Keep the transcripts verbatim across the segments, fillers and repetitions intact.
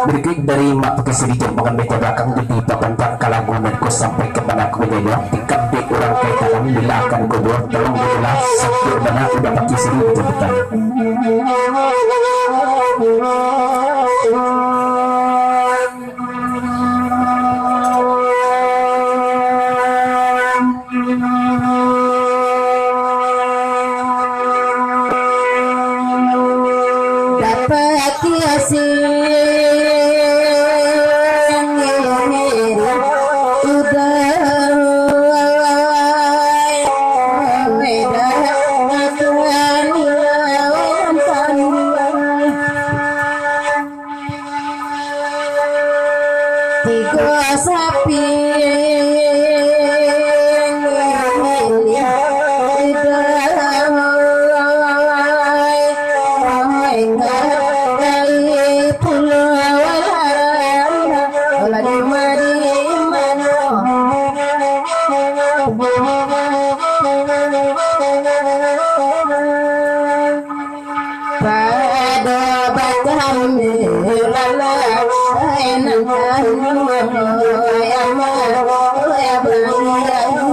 Berikut dari Mak Pakai Siri Jambangan Meja Belakang, jadi papan pangka lagu nan ko sampai ka mana ko jadi, tingkap dek urang kai tangan, bila akan ko buat, tolong diulah, sampai bana udah pakai siri di jambatan. Dapati asing udah Tigo sapi. Pado batang lalai nan anu, ya Allah, ya Allah.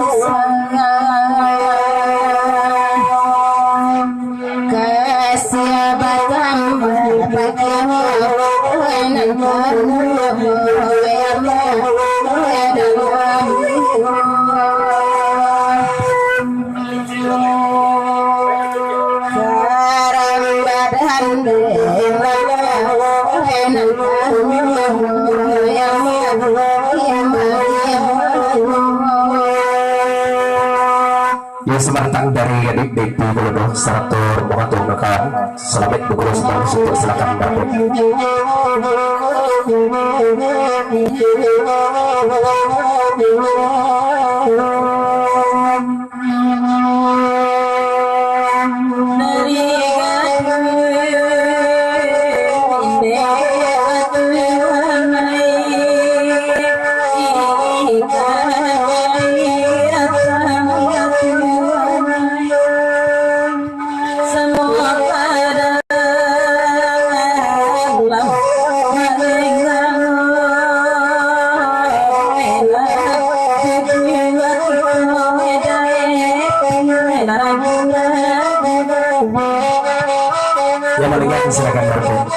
Kasih batang batang nan anu, ya Allah, ya Allah. Yo, selamat datang dari adik dari Pulau Doh, sarato rombongan tu, maka selamat berguru selalu, silakan dapur. Yang malihat, silakan duduk.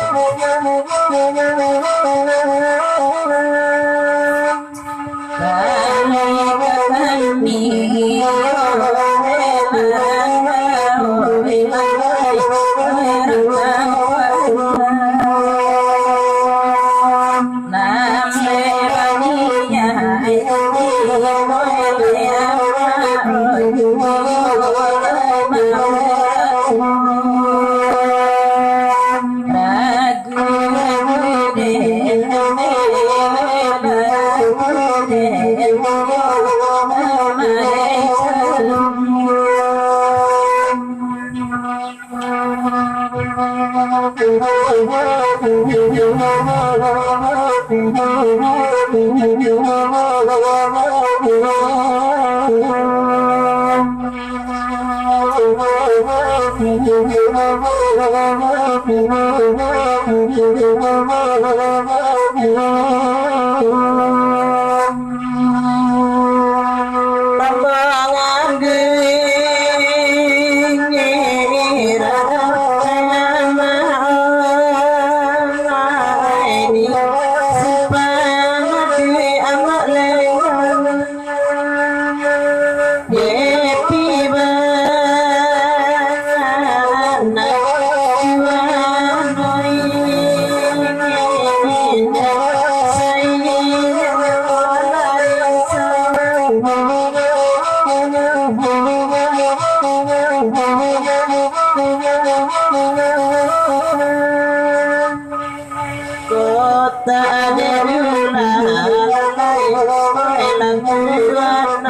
Kota Adenula, lalai, oi, lantuan,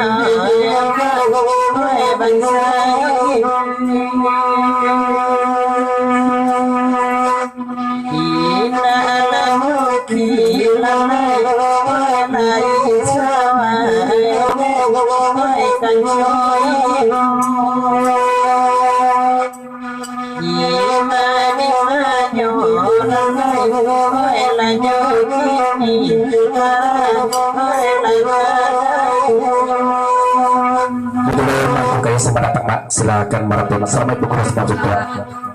oi, bansa. Indak lamuki, lalai, oi, lai, sawah, oi, kanco. Betul, Mak. Oke, selamat datang, Mak. Silakan merapat. Assalamualaikum warahmatullahi wabarakatuh.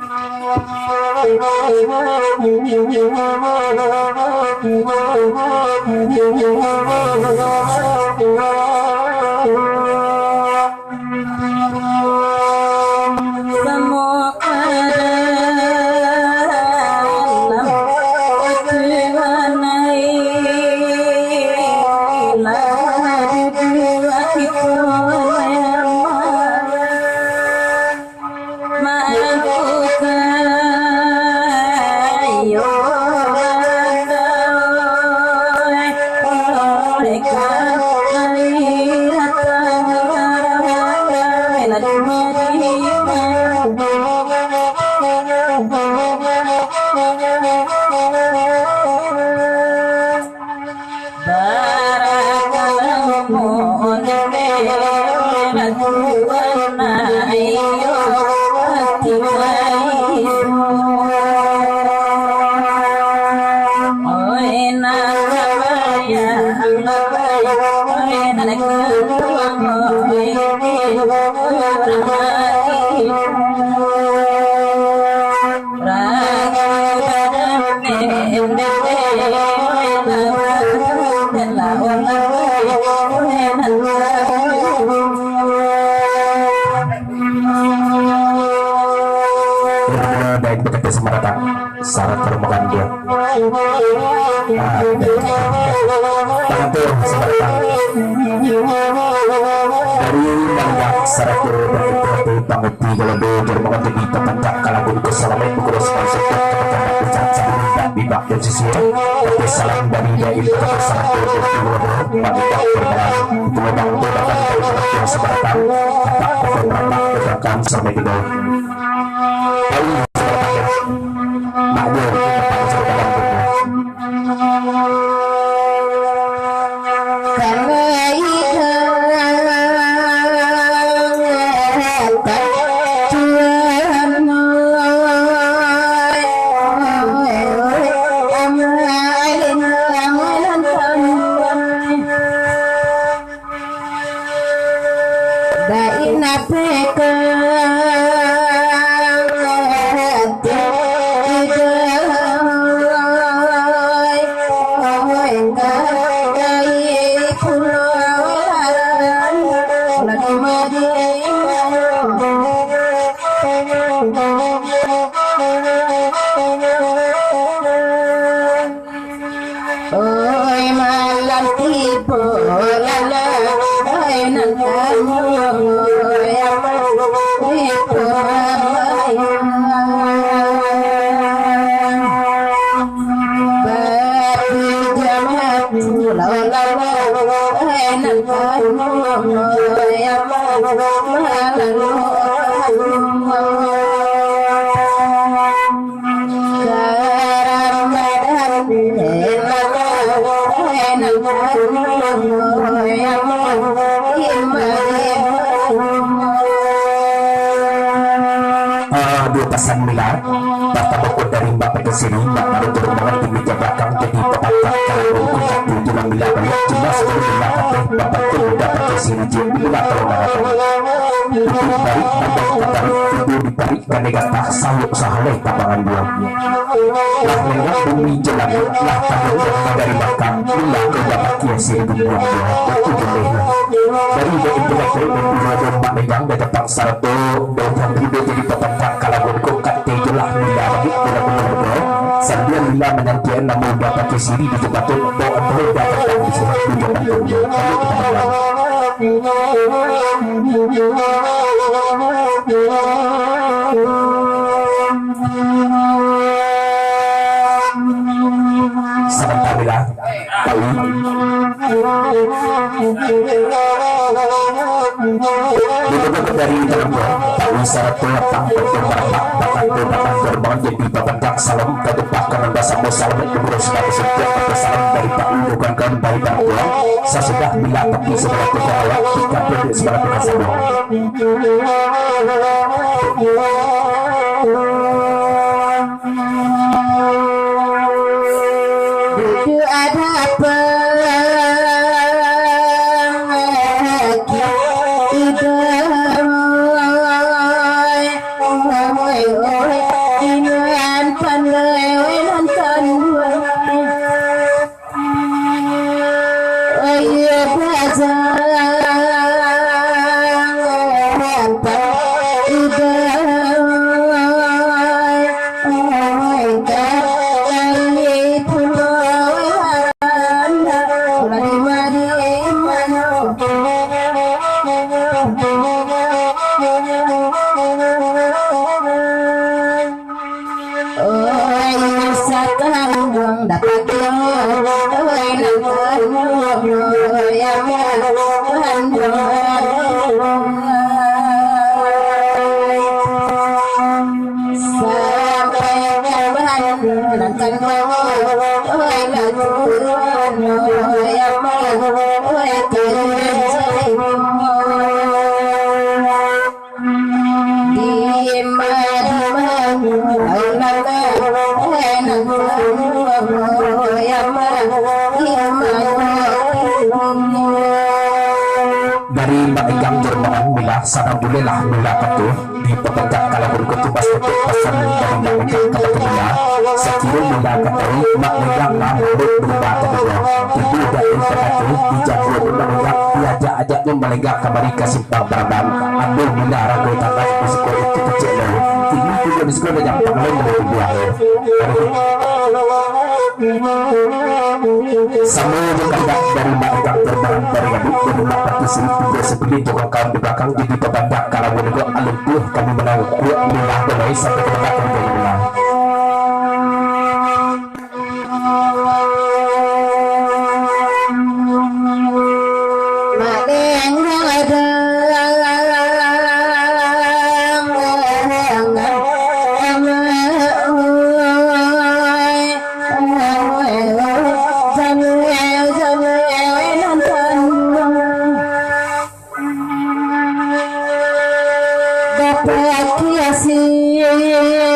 Baik, bekerja sama datang. Sarato mangandua. Ah, betul. Tangan tu, sama datang. Dari Baliak, sarato dari Batu Pangit. Tiga lebih dermawan tinggi terpantang kalangun kesalamatan buku responsa dan kepetangan ucap sabun dan bibak dan sisi. Tapi salam dari Daim Kota Sarangkul dan Pulau Bro, Baliak Perbanan. Pulau Bangko datang dari Sarangkul Sebatang. Empat pokok rapat gerakan sampai kedua. Paling sebatang. Nak dia, kita tak bisa dalam dunia. Partamo ko dari Mbak Pakai Siri, Mbak Maro turun tangan di meja balakang, jadi pabantang kalau bungkun satu tulang bila baliak, jelas kalau bila kabeh, bapak tu udah pakai siri je, bila kalau nak datang. Ditarik, tambah ditarik, tidur ditarik, kane gatah, sahuk sahalai tabangan buah. Lah nengah bumi je langik, lah tanyo dari makan, bila kau dapat kiasi hidup buah-buah, itu boleh. Dari dek itu lah kau, dan dua domba megang, dah datang sarato, dan yang tiba jadi pabantang kalau bungkun, Tijolah Mila balik dalam rumah. Sambil Mila manantian namo udah pakai siri di jambatan, bawa ambo udah datang di sini, di jambatan. Ayo kita pulang. Sabanta, Mila. Tawi. Ditutup dari dalam gua. Tawi sarato lapang, betul marapak, bakal tu batang gerbang, jadi babantak salam, katupak kanan basamo salam, kubur sudah bersedia, pakai salam dari Pak Ibu, kawan-kawan dari dalam gua. Sasudah Mila tapi sebelah tu awak, kita duduk sebelah tu sama. Duduk ada apa? Oi, sakarang dapat yo, oi, nang oi, ama, sampai kapan nang kan oi, lakuan, oi, ama, oi, kerja. Dari Mbak Igang Jerman, Mila, sadang buliahlah Mila patuh, di pepetak kalau berikut tumbas ketuk pesan dari Mbak Igang kepada Mila, sakiro Mila katahui Mbak Igang lah berubah tadi, tidur dari pepetak di jago Mbak Igang, diajak-ajak Nyo malenggang kamari ka simpang Baraban. Aduh, Mila rago tangan di siko itu kecek lo. Kini tu di siko dah jampang lo dari tubuah lo. Samo jo kandak dari Mbak Igang Jerman dari Gaduk, dari Mbak Pati Sirip, tigo sepilih jo kawan di balakang, jadi pabandak kalau boleh kok alun tuh kami manang kuat Mila damai sampai ke balakang dari Mila. Dapat kiasi udah